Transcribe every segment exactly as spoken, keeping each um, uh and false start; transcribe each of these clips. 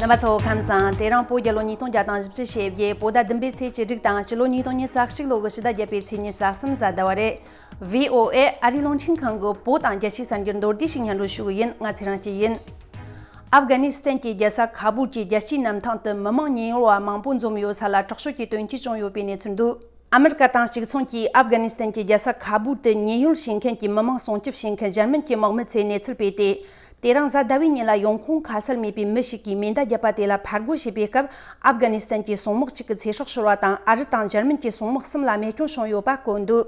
རྣམ་པ་ཚོ་ཁམས་བཟང་། དེ་རིང་བོད་རྒྱལ་ལོ་ཉིས་སྟོང་བརྒྱ་དང་བཞི་བཅུ་ཞེ་བརྒྱད། བོད་ཟླ་བདུན་པའི་ཚེས་བཅུ་དྲུག་དང་སྤྱི་ལོ་ཉིས་སྟོང་ཉི་ཤུ་རྩ་གཅིག་ལོ་གི་ཕྱི་ཟླ་བརྒྱད་པའི་ཚེས་ཉི་ཤུ་རྩ་གསུམ་གཟའ་ཟླ་བ་རེད། བྷི་ཨོ་ཨེ་ཨ་རིའི་རླུང་འཕྲིན་ཁང་གི་བོད་དང་རྒྱལ་སྤྱིའི་གསར་འགྱུར་མདོར་བསྡུས་ཤིག་སྙན་སྒྲོན་ཞུ་གི་ཡིན། ང་ཚེ་རིང་སྐྱིད་ཡིན། ཨབ་གྷ་ནི་སི་ཐན་གྱི་རྒྱལ་ས་ཁ་བུལ་གྱི་རྒྱལ་སྤྱིའི་གནམ་ཐང་དུ་མི་མང་ཉེན་གཡོལ་བ་མང་པོ་འཛོམས་ཡོད་ས་ལ་དྲག་ཤོས་ཀྱི་དོན་རྐྱེན་བྱུང་ཡོད་པའི་གནས་ཚུལ་འདུག། ཨ་མི་རི་ཀ་དང་གཅིག་མཚུངས་ཀྱིས་ཨབ་གྷ་ནི་སི་ཐན་གྱི་རྒྱལ་ས་ཁ་བུལ་དུ་ཉེན་གཡོལ་བྱེད་མཁན་གྱི་མི་མང་སྲུང་སྐྱོབ་བྱེད་མཁན་འཇར་མན་གྱི་དམག་མི་ཚོས་གནས་ཚུལ་སྤེལ་ཏེ། དེ་རིང་གཟའ་ཟླ་བའི་ཉིན་ལ་ཡོང་ཁུངས་ཁ་གསལ་མེད་པའི་མི་ཞིག་གིས་མེ་མདའ་བརྒྱབ་པ་དེ་ལ་ཕར་རྒོལ་བྱས་པའི་སྐབས། ཨབ་གྷ་ནི་སི་ཐན་གྱི་སྲུང་དམག་ཅིག་གི་ཚེ་སྲོག་ཤོར་བ་དང་། ཨ་རི་དང་འཇར་མན་གྱི་སྲུང་དམག་གསུམ་ལ་རྨས་སྐྱོན་བྱུང་ཡོད་པ་བཀོད་འདུག།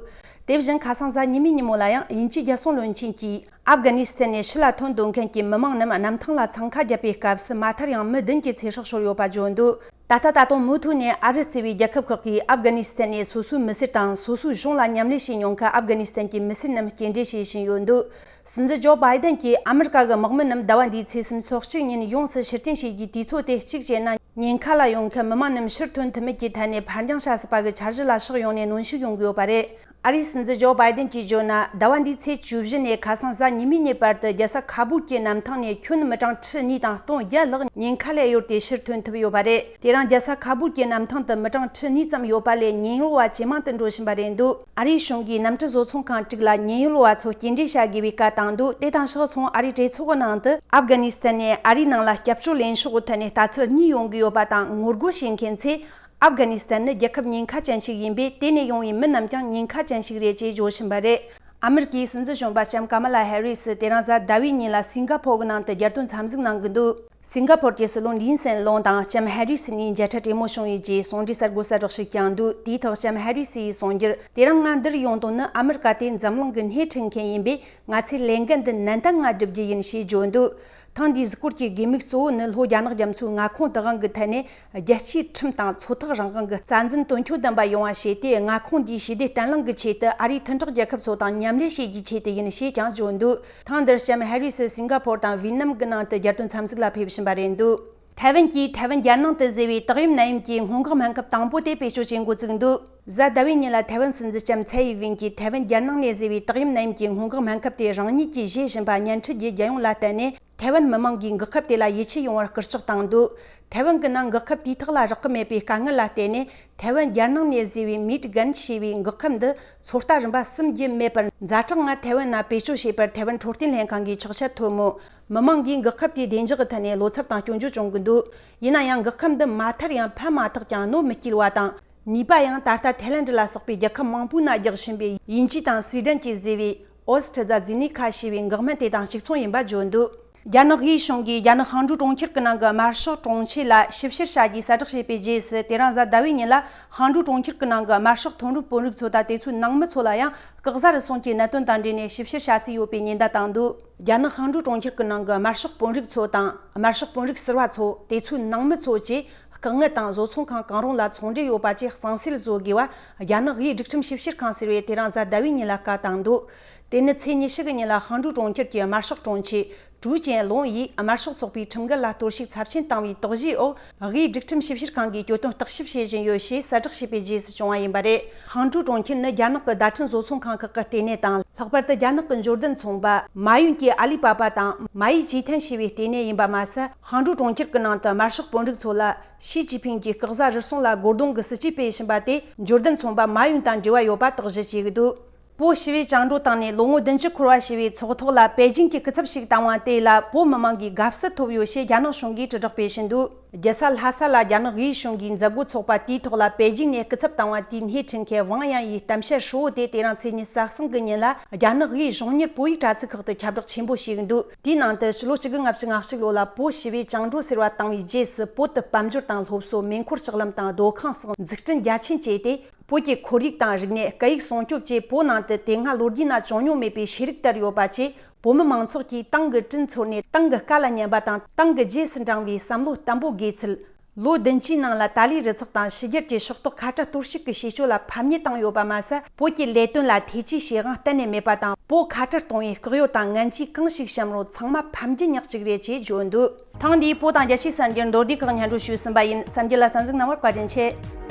དེ་བཞིན་ཁ་སང་གཟའ་ཉི་མའི་ཉིན་མོ་ལ་ཡང་དབྱིན་ཇིའི་རྒྱལ་སྲུང་བློན་ཆེན་གྱིས། ཨབ་གྷ་ནི་སི་ཐན་ནས་ཕྱི་ལ་ཐོན་འདོད་མཁན་གྱི་མི་མང་རྣམས་གནམ་ཐང་ལ་འཚང་ཁ་བརྒྱབ་པའི་སྐབས་སུ། མ་མཐར་ཡང་མི་བདུན་གྱི་ཚེ་སྲོག་ཤོར་ཡོད་པ་བརྗོད་འདུག། ད་ལྟ་ད་དུང་མུ་མཐུད་ནས་ཨ་རི་གཙོས་པའི་རྒྱལ་ཁབ་ཁག་གིས་ཨབ་གྷ་ནི་སི་ཐན་ནས་སོ་སོའི་མི་སེར་དང་སོ་སོའི་གཞུང་ལ་མཉམ་ལས་བྱས་མྱོང་མཁན་ཨབ་གྷ་ནི་སི་ཐན་གྱི་མི་སེར་རྣམས་སྐྱེལ་འདྲེན་བྱེད་བཞིན་ཡོད་འདུག། སྲིད་འཛིན་ཇོ་བྷའི་ཏན་གྱིས་ཨ་མི་རི་ཀ་གི་དམག་མི་རྣམས་ཟླ་བ་འདིའི་ཚེས་སུམ་ཚོགས་གཅིག་ཉིན་ཡོངས་སུ་ཕྱིར་འཐེན་བྱེད་རྒྱུའི་དུས་ཚོད་དེ་གཅིག་བྱས་ན། ཉེན་ཁ་ལ་ཡོང་མཁན་མི་མང་རྣམས་ཕྱིར་ཐོན་ཐུབ་མིན་གྱི་ཐད་ནས་ཕར་འགྱངས་བྱ་སྲིད་པ་གི་འཆར་གཞི་ལ་ཕྱོགས་ཡོངས་ནས་གནོན་ཤུགས་ཡོང་གི་ཡོད་པ་རེད། ཨ་རིའི་སྲིད་འཛིན་ཇོ་བྷའི་ཏན་གྱིས་བརྗོད་ན། ཟླ་བ་འདིའི་ཚེས་བཅུ་བཞི་ནས་ཁ་སང་གཟའ་ཉི་མའི་ཉིན་བར་དུ་རྒྱལ་ས་ཁ་བུལ་གྱི་གནམ་ཐང་ནས་ཁྱོན་མི་གྲངས་ཁྲི་གཉིས་དང་སྟོང་བརྒྱད་ལྷག་ཉེན་ཁ་ལས་གཡོལ་ཏེ་ཕྱིར་ཐོན་ཐུབ་ཡོད་པ་རེད། དེ་རིང་རྒྱལ་ས་ཁ་བུལ་གྱི་གནམ་ཐང་དུ་མི་གྲངས་ཁྲི་གཉིས་ཙམ་ཡོད་པ་ལས། ཉེན་གཡོལ་བ་ཇེ་མང་དུ་འགྲོ་བཞིན་པ་རེད་འདུག། ཨ་རིའི་གཞུང་གིས་གནམ་གྲུ་བཟོ་ཚོང་ཁང་དྲུག་ལ་ཉེན་གཡོལ་བ་ཚོ་སྐྱེལ་འདྲེན་བྱ་དགོས་པའི་བཀའ་བཏང་འདུག། དེ་དང་ཕྱོགས་མཚུངས། ཨ་རིའི་གྲོས་ཚོགས་ཀྱི་ནང་དུ་ཨབ་གྷ་ནི་སི་ཐན་ནས་ཨ་རིའི་ནང་ལ་སྐྱབས་བཅོལ་ལེན་ཕྱོགས་ཀྱི་ཐད་ནས་ལྟ་ཚུལ་གཉིས་ཡོང་གི་ཡོད་པ་དང་། ངོ་རྒོལ་བྱེད་མཁན་ཚོས། ཨབ་གྷ་ནི་སི་ཐན་ནི་རྒྱལ་ཁབ་ཉེན་ཁ་ཅན་ཞིག་ཡིན་པས། དེ་ནས་ཡོང་བའི་མི་རྣམས་ཀྱང་ཉེན་ཁ་ཅན་ཞིག་རེད་ཅེས་བརྗོད་བཞིན་པ་རེད། ཨ་མི་རི་ཀའི་སྲིད་འཛིན་གཞོན་པ་ལྕམ་ཀ་མ་ལ་ཧེ་རི་སི་དེ་རིང་གཟའ་ཟླ་བའི་ཉིན་ལ་སིང་ག་ཕོར་གྱི་ནང་དུ་རྒྱལ་དོན་འཚམས་གཟིགས་གནང་གི་འདུག། སིང་ག་ཕོར་གྱི་སྲིད་བློན་ལིན་སེན་ལོང་དང་ལྕམ་ཧེ་རི་སི་གཉིས་མཇལ་འཕྲད་གྲོས་མོལ་བྱུང་ཡོད་ཅེས་ཟུང་འབྲེལ་གསར་འགོད་གསལ་བསྒྲགས་ཤིག་ཀྱང་འདུག། དེའི་ཐོག་ལྕམ་ཧེ་རི་སི་ཡིས་གསུངས་རྒྱུར། དེ་རིང་ང་འདིར་ཡོང་དོན་ནི། ཨ་མི་རི་ཀ་དེ་འཛམ་གླིང་གི་སྣེ་ཁྲིད་མཁན་ཡིན་པས། ང་ཚོས་ལས་འགན་འདི་ནན་ཏན་ངང་བསྒྲུབ་རྒྱུ་ཡིན་ཞེས་བརྗོད་འདུག། ཐེངས་འདིའི་གཟིགས་སྐོར་གྱི་དགོས་དམིགས་གཙོ་བོ་ནི། ལྷོ་རྒྱ་ནག་རྒྱ་མཚོའི་མངའ་ཁོངས་བདག་དབང་གི་ཐད་ནས། རྒྱལ་སྤྱིའི་ཁྲིམས་དང་ཚོད་ཐིག་རང་དབང་གི་རྩ་འཛིན་དོན་འཁྱོལ་ལྡན་པ་ཡོང་བ་བྱས་ཏེ། མངའ་ཁོངས་འདིའི་ཞི་བདེ་བརྟན་ལྷིང་གི་ཆེད་དུ། ཨ་རིའི་མཐུན་གྲོགས་རྒྱལ་ཁབ་ཚོ་དང་མཉམ་ལས་བྱེད་རྒྱུའི་ཆེད་དུ་ཡིན་ཞེས་ཀྱང་བརྗོད་འདུག། ཐེངས་འདིར་ལྕམ་ཧེ་རི་སི་སིང་ག་ཕོར་དང་ཝི་ནམ་གྱི་ནང་དུ་རྒྱལ་དོན་འཚམས་གཟིགས་ལ་ཕེབས་བཞིན་པ་རེད་འདུག། ཐའེ་ཝན་གྱིས་ཐའེ་ཝན་རྒྱལ་ནང་དུ་བཟོས་པའི་དག་ཡམས་ནད་ཡམས་ཀྱི་སྔོན་འགོག་སྨན་ཁབ་དང་པོ་དེ་བེད་སྤྱོད་བྱེད་འགོ་བཙུགས་འདུག། གཟའ་ཟླ་བའི་ཉིན་ལ་ཐའེ་ཝན་སྲིད་འཛིན་ལྕམ་ཚའེ་ཡི་ཝེན་གྱིས་ཐའེ་ཝན་རྒྱལ་ནང་ནས་བཟོས་པའི་དག་ཡམས་ནད་ཡམས་ཀྱི་སྔོན་འགོག་སྨན་ཁབ་དེ་རང་ཉིད་ཀྱིས་བཞེས་བཞིན་པ་བརྙན་འཕྲིན་གྱི་རྒྱལ་ཡོངས་ལ་བསྟན་ནས། ཐའེ་ཝན་མི་མང་གིས་འགོག་ཁབ་དེ་ལ་ཡིད་ཆེས་ཡོང་བར་སྐུལ་ལྕག་བཏང་འདུག། ཐའེ་ཝན་གྱི་ནང་འགོག་ཁབ་དུས་ཐོག་ལ་རག་གི་མེད་པའི་དཀའ་ངལ་ལ་བརྟེན་ནས། ཐའེ་ཝན་རྒྱལ་ནང་ནས་བཟོས་པའི་མིད་གན་ཞེས་པའི་འགོག་ཁབ་འདི་ཚོད་ལྟ་རིམ་པ་གསུམ་བརྒྱུད་མེད་པར་ཛ་དྲག་ངང་ཐའེ་ཝན་ནང་བེད་སྤྱོད་བྱས་པར་ཐའེ་ཝན་འཕྲོད་བསྟེན་ལྷན་ཁང་གིས་ཆོག་མཆན་ཐོབ་མོད། མི་མང་གིས་འགོག་ཁབ་དེའི་བདེ་འཇགས་ཀྱི་ཐད་ནས་བློ་འཚབ་དང་སྐྱོན་བརྗོད་བྱུང་གི་འདུག། ཡིན་ན་ཡང་། འགོག་ཁབ་འདི་མ་མཐར་ཡང་ཕན་མ་ཐོགས་ཀྱང་གནོད་མི་སྐྱེལ་བ་དང་། ནུས་པ་ཡང་ད་ལྟ་ཐའེ་ལན་ཌི་ལ་སོགས་པའི་རྒྱལ་ཁབ་མང་པོའི་ནང་རྒྱག་བཞིན་པའི་དབྱིན་ཇི་དང་སུའེ་ཌེན་གྱིས་བཟོས་པའི་ཨོ་སི་ཊྲ་ཛ་ཛི་ནི་ཁ་ཞེས་པའི་འགོག་སྨན་དེ་དང་གཅིག་མཚུངས་ཡིན་པ་བརྗོད་འདུག། རྒྱ་ནག་དབུས་གཞུང་གིས་རྒྱ་ནག་ཤང་ཀྲོའུ་གྲོང་ཁྱེར་གྱི་ནང་གི་དམར་ཤོག་དྲུང་ཆེ་ལ་ཞིབ་བཤེར་བྱ་རྒྱུའི་གསལ་བསྒྲགས་བྱས་པའི་རྗེས་སུ། དེ་རིང་གཟའ་ཟླ་བའི་ཉིན་ལ་ཤང་ཀྲོའུ་གྲོང་ཁྱེར་གྱི་ནང་གི་དམར་ཤོག་མཐོ་རིམ་དཔོན་རིགས་ཚོ་དང་དེ་ཚོའི་ནང་མི་ཚོ་ལ་ཡང་། སྐུ་གཟར་རུ་སོན་གྱི་གནད་དོན་དང་འབྲེལ་ནས་ཞིབ་བཤེར་བྱ་རྩིས་ཡོད་པའི་ཉེན་བརྡ་བཏང་འདུག། རྒྱ་ནག་ཤང་ཀྲོའུ་གྲོང་ཁྱེར་གྱི་ནང་གི་དམར་ཤོག་དཔོན་རིགས་ཚོ་དང་། དམར་ཤོག་དཔོན་རིགས་ཟུར་པ་ཚོ། དེ་ཚོའི་ནང་མི་ཚོ་བཅས་སྐུ་ངལ་དང་བཟོ་ཚོང་ཁང་གང་རུང་ལ་ཚོང་འབྲེལ་ཡོད་པ་བཅས་གཙང་སེལ་བཟོ་དགོས་པ། རྒྱ་ནག་དབུས་སྒྲིག་ཁྲིམས་ཞིབ་བཤེར་ཁང་ཟེར་བས་དེ་རིང་གཟའ་ཟླ་བའི་ཉིན་ལ་བཀའ་བཏང་འདུག། དེ་ནི་ཚེས་ཉི་ཤུ་གི་ཉིན་ལ་ཤང་ཀྲོའུ་གྲོང་ཁྱེར་གྱི་དམར་ཤོག་དྲུང་ཆེ་ཀྲུའུ་ཅན་ལུང་ཡིས་དམར་ཤོག་ཚོགས་པའི་ཁྲིམས་འགལ་ལ་གཏོར་བཤིག་ཚབས་ཆེན་བཏང་བའི་དོགས་གཞིའི་འོག། དབུས་སྒྲིག་ཁྲིམས་ཞིབ་བཤེར་ཁང་གིས་གྱོད་དོན་བརྟག་ཞིབ་བྱེད་བཞིན་ཡོད་ཞེས་གསལ་བསྒྲགས་བྱས་པའི་རྗེས་སུ་བྱུང་བ་ཡིན་པ་རེད། ཤང་ཀྲོའུ་གྲོང་ཁྱེར་ནི་རྒྱ་ནག་གི་བརྡ་འཕྲིན་བཟོ་ཚོང་ཁང་ཁག་གི་ལྟེ་གནས་དང་། ལྷག་པར་དུ་རྒྱ་ནག་གི་འབྱོར་ལྡན་ཚོང་པ་མ་ཡུན་གྱི་ཨ་ལི་པ་པ་དང་། མ་ཡི་ཅི་ཐན་ཞེས་པའི་ལྟེ་གནས་ཡིན་པ་མ་ཟད། ཤང་ཀྲོའུ་གྲོང་ཁྱེར་གྱི་ནང་དུ་དམར་ཤོག་དཔོན་རིགས་ཚོ་ལ་ཞི་ཅིན་ཕིང་གིས་སྐུ་གཟར་རུ་སོན་ལ་རྒོལ་རྡུང་གི་སྲིད་ཇུས་སྤེལ་བཞིན་པ་དེ། འབྱོར་ལྡན་ཚོང་པ་མ་ཡུན་དང་འབྲེལ་བ་ཡོད་པ་དོགས་གཞི་བྱེད་ཀྱི་འདུག། བོད་ཞི་བའི་བཅིངས་འགྲོལ་བཏང་ནས་ལོ་ངོ་བདུན་ཅུ་འཁོར་བ་ཞེས་པའི་ཚོགས་ཐོག་ལ་པེ་ཅིང་གིས་སྐུ་ཚབ་ཞིག་བཏང་བ་དེ་ལ་བོད་མི་མང་གིས་དགའ་བསུ་ཐོབ་ཡོད་ཞེས་རྒྱ་ནག་གཞུང་གིས་དྲིལ་བསྒྲགས་སྤེལ་བཞིན་འདུག། རྒྱལ་ས་ལྷ་ས་ལ་རྒྱ་ནག་དབུས་གཞུང་གིས་མཛད་སྒོ་འཚོགས་པ་དེའི་ཐོག་ལ་པེ་ཅིང་ནས་སྐུ་ཚབ་བཏང་བ་དེའི་སྣེ་ཁྲིད་མཁན་ཝང་ཡན་ཡི་གཏམ་བཤད་ཧྲིལ་བོ་དེ་དེ་རིང་ཚེས་ཉི་ཤུ་རྩ་གསུམ་གི་ཉིན་ལ་རྒྱ་ནག་དབུས་གཞུང་གཉེར་བོད་ཡིག་དྲ་ཚིགས་ཁག་ཏུ་ཁྱབ་བསྒྲགས་ཆེན་པོ་བྱས་འདུག། དེའི་ནང་དུ་ཕྱི་ལོ་ཆིག་སྟོང་དགུ་བརྒྱ་ལྔ་བཅུ་ང་གཅིག་ལོ་ལ་བོད་ཞི་བའི་བཅིངས་འགྲོལ་ཟེར་བ་བཏང་བའི་རྗེས་སུ། བོད་དུ་དཔལ་འབྱོར་དང་སློབ་གསོ། མེ་འཁོར་ལྕགས་ལམ་དང་སྡོད་ཁང་སོགས་འཛུགས་སྐྲུན་རྒྱ་ཆེན་བྱས་ཏེ། བོད་ཀྱི་ཁོར་ཡུག་དང་རིག་གནས། སྐད་ཡིག་སྲུང་སྐྱོབ་བཅས་བོད་ནང་དུ་དེ་སྔ་ལོ་རྒྱུས་ནང་བྱུང་མྱོང་མེད་པའི་ཤེས་རིག་དར་ཡོད་པ་བཅས། བོད་མི་མང་ཚོགས་ཀྱིས་ཏང་གི་དྲིན་ཚོར་ནས་ཏང་གི་བཀའ་ལ་ཉན་པ་དང་། ཏང་གི་རྗེས་སུ་འབྲང་བའི་བསམ་བློ་བརྟན་པོ་དགོས་ཚུལ། ལོ་བདུན་ཅུའི་ནང་ལ་ཏཱ་ལའི་རུ་ཚོགས་དང་ཕྱི་རྒྱལ་གྱི་ཕྱོགས་གཏོགས་ཁ་བྲལ་གཏོར་བཤིག་གི་བྱེད་སྤྱོད་ལ་ཕམ་ཉེས་བཏང་ཡོད་པ་མ་ཟད། བོད་ཀྱི་ལས་དོན་ལ་ཐེ་ཇུས་བྱེད་དབང་གཏན་ནས་མེད་པ་དང་། བོད་ཁ་བྲལ་གཏོང་བའི་བཀག་ཡོད་དང་ངན་ཇུས་གང་ཞིག་བཤམས་རུང་ཚང་མ་ཕམ་རྒྱུ་ཉག་གཅིག་རེད་ཅེས་བརྗོད་འདུག། ཐེངས་འདིའི་བོད་དང་རྒྱལ་སྤྱིའི་གསར་འགྱུར་མདོར་བསྡུས་ཁག་སྙན་སྒྲོན་ཞུས་ཟིན་པ་ཡིན། གསར་འགྱུར་ལ་གསན་གཟིགས་གནང་བར་བཀའ་དྲིན་ཆེ།